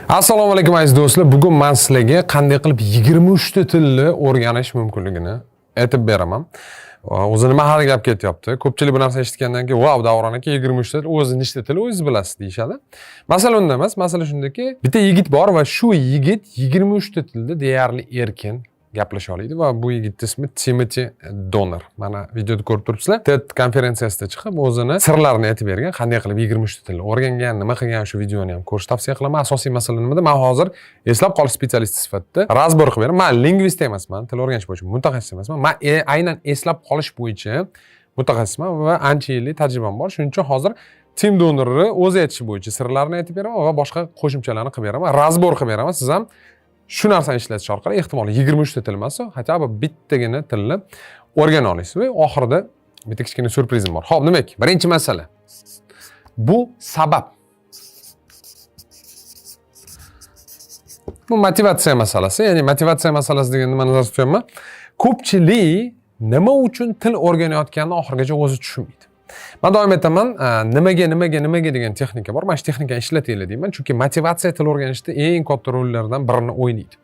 Assalomu alaykum, aziz do'stlar. Bugun men sizlarga qanday qilib 23 ta tilni o'rganish mumkinligini aytib beraman. O'zi nima haqida gap ketyapti? Ko'pchilik bu narsani eshitgandan keyin, "Vau, Davron aka, 23 ta til, o'zi nechta til o'zingiz bilasiz" deyishadi. Masala unda emas, masala shundaki, bitta yigit bor va shu yigit 23 ta tilda deyarli erkin gaplasha oladi va bu yigitni ismi Timoti Donner. Mana, videoda ko'rib turibsizlar. TED konferensiyasida chiqib, o'zini sirlarini aytib bergan, qanday qilib 23 ta tilni o'rgangan, nima qilgan, shu videoni ham ko'rishni tavsiya qilaman. Asosiy masala nimada? Men hozir eslab qolish специалист i sifatida разбор qilib beraman. Men lingvist emasman, til o'rganish bo'yicha mutaxassis emasman. Men aynan eslab qolish bo'yicha mutaxassisman va ancha yillik tajribam bor. Shuning uchun hozir Tim Donnerni o'zi aytishi bo'yicha sirlarini aytib beraman va boshqa qo'shimchalarni qilib beraman, разбор qilib beraman. Siz ham shu narsani ishlatish orqali ehtimol 23 ta til emas, хотя бы bittagina tilni o'rgana olasiz va oxirida bitta kichkina syurprizim bor. Xo'p, demak, birinchi masala. Bu sabab. Bu motivatsiya masalasi, ya'ni motivatsiya masalasi deganda nimani nazarda tutyapman? Ko'pchilik nima uchun til o'rganayotganini oxirigacha o'zi tushunmaydi. Man doim aytaman, nimaga, nimaga, nimaga degan texnika bor. Mana shu texnikani ishlatinglar deyman, chunki motivatsiya til o'rganishda eng katta rollardan birini o'ynaydi.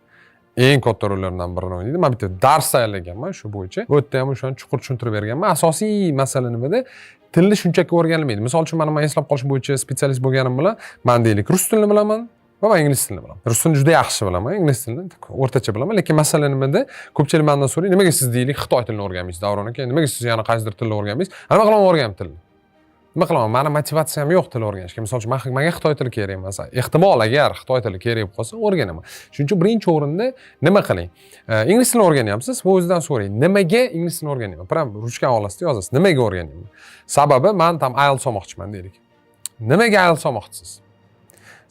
Eng katta rollardan birini o'ynaydi. Man bitta dars tayyorlaganman shu bo'yicha. Bu yerda ham o'shani chuqur tushuntirib berganman. Asosiy masala nimada? Tilni shunchaki o'rganilmaydi. Misol uchun, mana men eslab qolish bo'yicha специалист bo'lganim bilan, man deylik, rus tilini bilaman va man ingliz tilini bilaman. Rus tilini juda yaxshi bilaman, ingliz tilini o'rtacha bilaman, lekin masala nimada? Ko'pchilik mendan so'raydi, nimaga siz deylik xitoy tilini o'rganmaysiz, Davron aka? Nimaga siz yana qaysidir tilni o'rganmaysiz? Nima qilaman o'rganib tilni? Nima qilaman? Mani motivatsiyam yo'q til o'rganishga. Misol uchun, menga xitoy tili kerak emas. Ehtimol agar xitoy tili kerak bo'lib qolsa, o'rganaman. Shuning uchun birinchi o'rinda nima qiling? Ingliz tilini o'rganyapsiz, va o'zidan so'rang. Nimaga ingliz tilini o'rganyapman? Прям ruchka olasizda yozasiz. Nimaga o'rganyapman? Sababi man там IELTS olmoqchiman deylik. Nimaga IELTS olmoqchisiz?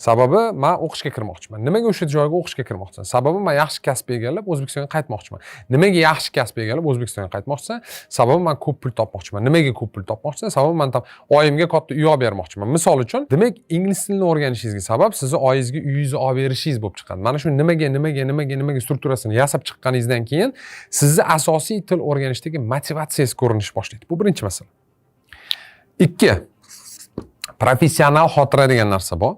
Sababi man o'qishga kirmoqchiman. Nimaga o'sha joyga o'qishga kirmoqchisan? Sababi man yaxshi kasb egallab O'zbekistonga qaytmoqchiman. Nimaga yaxshi kasb egallab O'zbekistonga qaytmoqchisan? Sababi man ko'p pul topmoqchiman. Nimaga ko'p pul topmoqchisan? Sababi man там oyimga katta uy olib bermoqchiman. Misol uchun, demak, ingliz tilini o'rganishingizga sabab sizni oyingizga uyingizni olib berishingiz bo'lib chiqadi. Mana shu nimaga, nimaga, nimaga, nimaga strukturasini yasab chiqqaningizdan keyin sizni asosiy til o'rganishdagi motivatsiyangiz ko'rinish boshlaydi. Bu birinchi masala. Ikki, professional xotira degan narsa bor.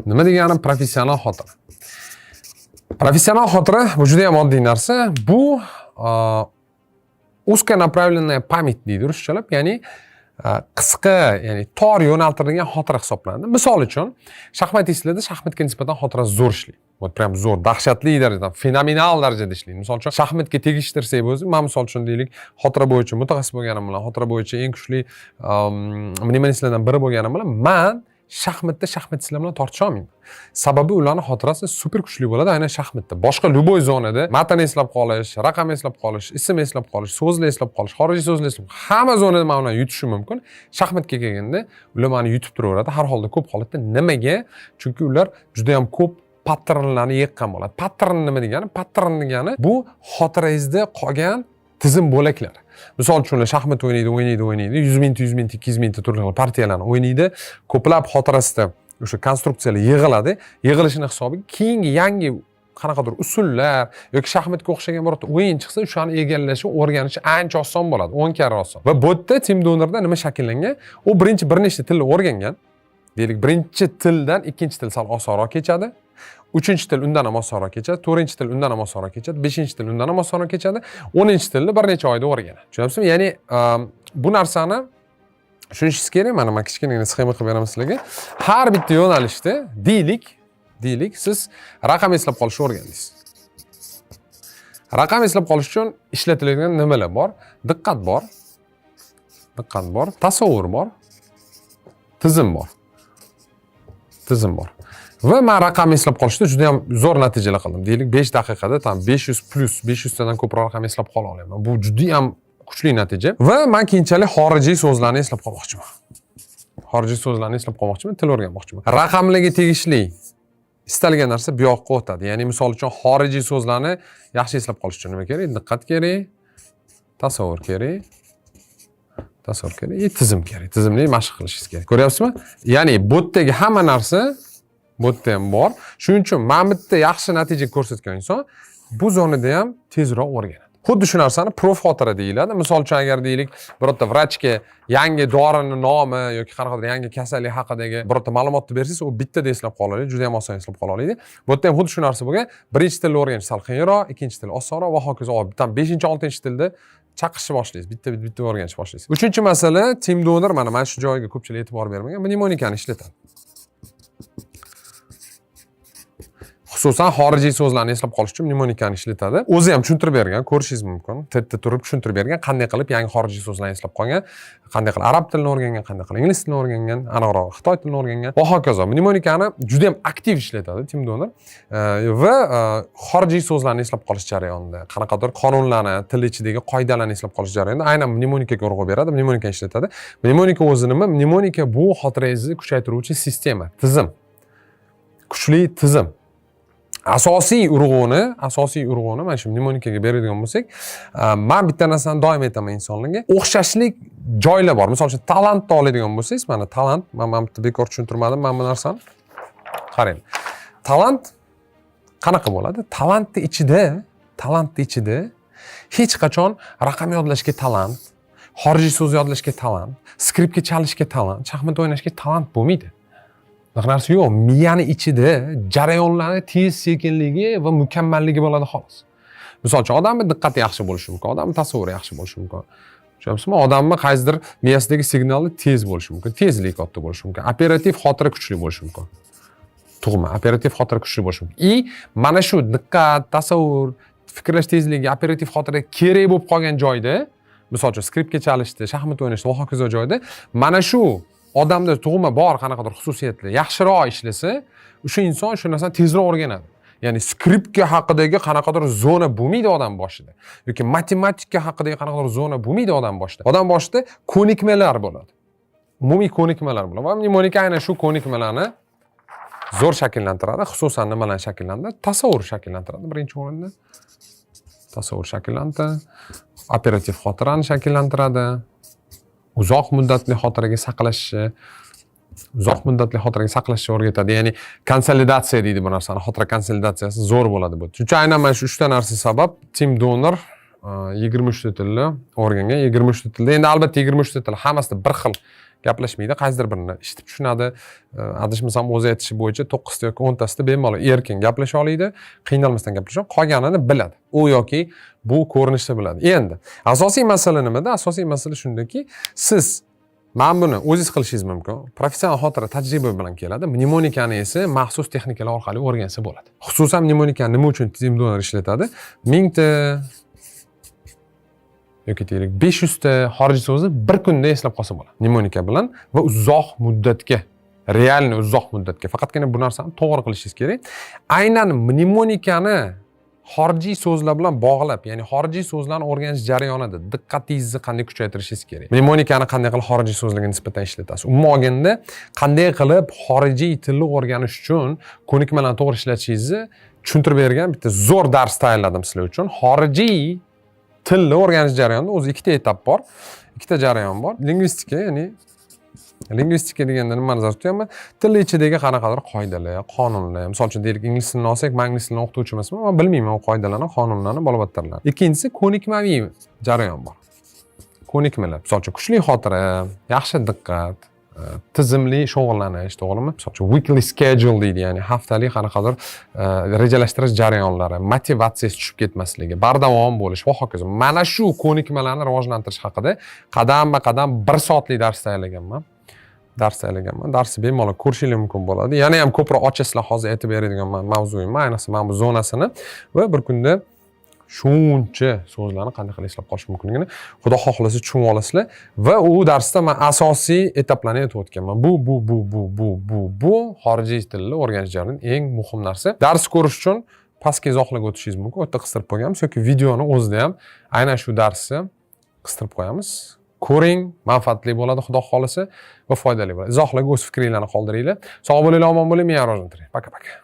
Nima degani professional xotira? Professional xotira bu juda ham oddiy narsa. Bu узконаправленная память deydi ruschalab, ya'ni qisqa, ya'ni tor yo'naltirilgan xotira hisoblanadi. Misol uchun, shaxmatistlarda shaxmatga nisbatan xotira zo'r ishlaydi. Вот прям zo'r, dahshatli darajada, fenomenal darajada ishlaydi. Misol uchun, shaxmatga tegishtirsak o'zi, man misol uchun deylik, xotira bo'yicha mutaxassis bo'lganim bilan, xotira bo'yicha eng kuchli mnemonistlardan biri bo'lganim bilan man shaxmatda shaxmatchilar bilan tortisha olmayman. Sababi ularning xotirasi super kuchli bo'ladi aynan shaxmatda. Boshqa любой zonada matn eslab qolish, raqam eslab qolish, ism eslab qolish, so'zlar eslab qolish, xorijiy so'zlar eslab, hamma zonada man ularni yutishim mumkin. Shaxmatga kelganda ular mani yutib turaveradi. Har holda ko'p holatda nimaga? Chunki ular juda ham ko'p patternlarni yiqqan bo'ladi. Pattern nima degani? Pattern degani bu xotirangizda qolgan tizim bo'laklari. Misol uchun, ular shaxmat o'ynaydi, o'ynaydi, o'ynaydi, 100 mingta, 100 mingta, 200 mingta turli xil partiyalarni o'ynaydi. Ko'plab xotirasida o'sha konstruksiyalar yig'iladi. Yig'ilishini hisobiga keyingi yangi qanaqadir usullar yoki shaxmatga o'xshagan birorta o'yin chiqsa, o'shani egallashi, o'rganishi ancha oson bo'ladi, 10 karra oson. Va bu yerda Tim Donerda nima shakllangan? U birinchi bir nechta tilni o'rgangan. Deylik, birinchi tildan ikkinchi til sal osonroq kechadi. Uchinchi til undan ham osonroq kechadi, to'rtinchi til undan ham osonroq kechadi, beshinchi til undan ham osonroq kechadi, 10-til tilni bir necha oyda o'rganadi. Tushunyapsizmi? Ya'ni bu narsani tushunishingiz kerak. Mana man kichkinagina sxema qilib beraman sizlarga. Har bitta yo'nalishda deylik, siz raqam eslab qolishni o'rgandingiz. Raqam eslab qolish uchun ishlatiladigan nimalar bor? Diqqat bor. Diqqat bor, tasavvur bor, tizim bor. Tizim bor. Va man raqam eslab qolishda juda ham zo'r natijalar qildim. Deylik, 5 daqiqada там 500 плюс, 500 tadan ko'proq raqam eslab qola olaman. Bu juda ham kuchli natija. Va man keyinchalik xorijiy so'zlarni eslab qolmoqchiman. Xorijiy so'zlarni eslab qolmoqchiman, til o'rganmoqchiman. Raqamlarga tegishli istalgan narsa bu yoqqa o'tadi. Ya'ni misol uchun, xorijiy so'zlarni yaxshi eslab qolish uchun nima kerak? Diqqat kerak, tasavvur kerak, tasavvur kerak, и tizim kerak. Tizimli mashq qilishingiz kerak. Ko'ryapsizmi? Ya'ni bu yerdagi hamma narsa bu yerda ham bor. Shuning uchun mana bu yerda yaxshi natija ko'rsatgan inson bu zonada ham tezroq o'rganadi. Xuddi shu narsani prof xotira deyiladi. Misol uchun, agar deylik, birorta vrachga yangi dorini nomi yoki qanaqadir yangi kasallik haqidagi birorta ma'lumotni bersangiz, u bittada eslab qola oladi, juda ham oson eslab qola oladi. Bu yerda ham xuddi shu narsa bo'lgan. Birinchi tilni o'rganish sal qiyinroq, ikkinchi til osonroq va hokazo. Bitta beshinchi, oltinchi tilda chaqishni boshlaysiz, bitta bitta o'rganishni boshlaysiz. Uchinchi masala, Tim Donner, mana shu joyiga ko'pchilik e'tibor bermagan, mnemonikani ishlatadi. Xususan, xorijiy so'zlarni eslab qolish uchun mnemonikani ishlatadi. O'zi ham tushuntirib bergan, ko'rishingiz mumkin. TEDda turib tushuntirib bergan, qanday qilib yangi xorijiy so'zlarni eslab qolgan, qanday qilib arab tilini o'rgangan, qanday qilib ingliz tilini o'rgangan, aniqroq xitoy tilini o'rgangan va hokazo. Mnemonikani juda ham aktiv ishlatadi Tim Donner va xorijiy so'zlarni eslab qolish jarayonida, qanaqadir qonunlarni, til ichidagi qoidalarni eslab qolish jarayonida aynan mnemonikaga urg'u beradi, mnemonikani ishlatadi. Mnemonika o'zi nima? Mnemonika bu xotirangizni kuchaytiruvchi sistema, tizim. Kuchli tizim. Asosiy urg'uni mana shu mnemonikaga beradigan bo'lsak, man bitta narsani doim aytaman insonlarga, o'xshashlik joylar bor. Misol uchun, talantni oladigan bo'lsangiz, mana talant, man bitta bekor tushuntirmadim man bu narsani. Qarang. Talant qanaqa bo'ladi? Talantni ichida hech qachon raqam yodlashga talant, xorijiy so'z yodlashga talant, skripka chalishga talant, shaxmat o'ynashga talant bo'lmaydi. Bunaqa narsa yo'q. Miyani ichida jarayonlarni tez sekinligi va mukammalligi bo'ladi xolos. Misol uchun, odamni diqqati yaxshi bo'lishi mumkin, odamni tasavvuri yaxshi bo'lishi mumkin. Tushunyapsizmi? Odamni qaysidir miyasidagi signali tez bo'lishi mumkin, tezligi katta bo'lishi mumkin, operativ xotira kuchli bo'lishi mumkin. Tug'ma operativ xotira kuchli bo'lishi mumkin. И mana shu diqqat, tasavvur, fikrlash tezligi, operativ xotira kerak bo'lib qolgan joyda, misol uchun, skripka chalishda, shaxmat o'ynashda va hokazo joyda mana shu odamda tug'ma bor qanaqadir xususiyatlar yaxshiroq ishlasa, o'sha inson shu narsani tezroq o'rganadi. Ya'ni skripka haqidagi qanaqadir zona bo'lmaydi odam boshida yoki matematika haqidagi qanaqadir zona bo'lmaydi odam boshida. Odam boshida ko'nikmalar bo'ladi, umumiy ko'nikmalar bo'ladi va mnemonika aynan shu ko'nikmalarni zo'r shakllantiradi. Xususan, nimalarni shakllantiradi? Tasavvur shakllantiradi. Birinchi o'rinda tasavvur shakllantiradi, operativ xotirani shakllantiradi, uzoq muddatli xotiraga saqlashni, uzoq muddatli xotiraga saqlashni o'rgatadi. Ya'ni konsolidatsiya deydi bu narsani, xotira konsolidatsiyasi zo'r bo'ladi bu. Shuning uchun aynan mana shu uchta narsa sabab Tim Donner 23 ta tilni o'rgangan. 23 ta tilda endi albatta 23 ta til hammasida bir xil gaplashmaydi, qaysidir birini eshitib tushunadi. Adashmasam, o'zi aytishi bo'yicha to'qqizta yoki 10tasida bemalol erkin gaplasha oladi, qiynalmasdan gaplasha, qolganini biladi u yoki bu ko'rinishda biladi. Endi asosiy masala nimada? Asosiy masala shundaki, siz mana buni o'zingiz qilishingiz mumkin. Professional xotira tajriba bilan keladi. Mnemonikani esa maxsus texnikalar orqali o'rgansa bo'ladi. Xususan, mnemonikani nima uchun Tim Donner ishlatadi? 1000 ta yoki deylik 500 ta xorijiy so'zni bir kunda eslab qolsa bo'ladi mnemonika bilan va uzoq muddatga, реально uzoq muddatga. Faqatgina bu narsani to'g'ri qilishingiz kerak. Aynan mnemonikani xorijiy so'zlar bilan bog'lab, ya'ni xorijiy so'zlarni o'rganish jarayonida diqqatingizni qanday kuchaytirishingiz kerak, mnemonikani qanday qilib xorijiy so'zlarga nisbatan ishlatasiz, umuman olganda qanday qilib xorijiy tilni o'rganish uchun ko'nikmalarni to'g'ri ishlatishingizni tushuntirib bergan bitta zo'r dars tayyorladim sizlar uchun. Xorijiy tilni o'rganish jarayonida o'zi ikkita etap bor, ikkita jarayon bor. Lingvistika, ya'ni lingvistika deganda nima nazarda tutyapman? Til ichidagi qanaqadir qoidalar, qonunlar. Misol uchun, deylik, ingliz tilini olsak, man ingliz tilini o'qituvchi emasman, man bilmayman u qoidalarni, qonunlarni, bolabattarlarni. Ikkinchisi, ko'nikmaviy jarayon bor, ko'nikmalar. Misol uchun, kuchli xotira, yaxshi diqqat, tizimli shug'ullanish, to'g'rimi? Misol uchun, weekly schedule deydi, ya'ni haftalik qanaqadir rejalashtirish jarayonlari, motivatsiyasi tushib ketmasligi, bardavom bo'lish va hokazo. Mana shu ko'nikmalarni rivojlantirish haqida qadamba qadam bir soatlik dars tayyorlaganman, dars tayyorlaganman. Darsni bemalol ko'rishinglar mumkin bo'ladi. Yana ham ko'proq ochasizlar. Hozir aytib beradigan mavzuyim ayniqsa mana bu zonasini va bir kunda shuncha so'zlarni qanday qilib eslab qolish mumkinligini, xudo xohlasa, tushunib olasizlar. Va u darsda man asosiy etaplarni aytib o'tganman. Bu xorijiy tilni o'rganish jarayonida eng muhim narsa. Dars ko'rish uchun pastki izohlarga o'tishingiz mumkin, u yerda qistirib qo'yganmiz yoki videoni o'zida ham aynan shu darsni qistirib qo'yamiz. Ko'ring, manfaatli bo'ladi, xudo xohlasa, va foydali bo'ladi. Izohlarga o'z fikringlarni qoldiringlar. Sog' bo'linglar, omon bo'ling, miyani rivojlantiring. Пока, пока.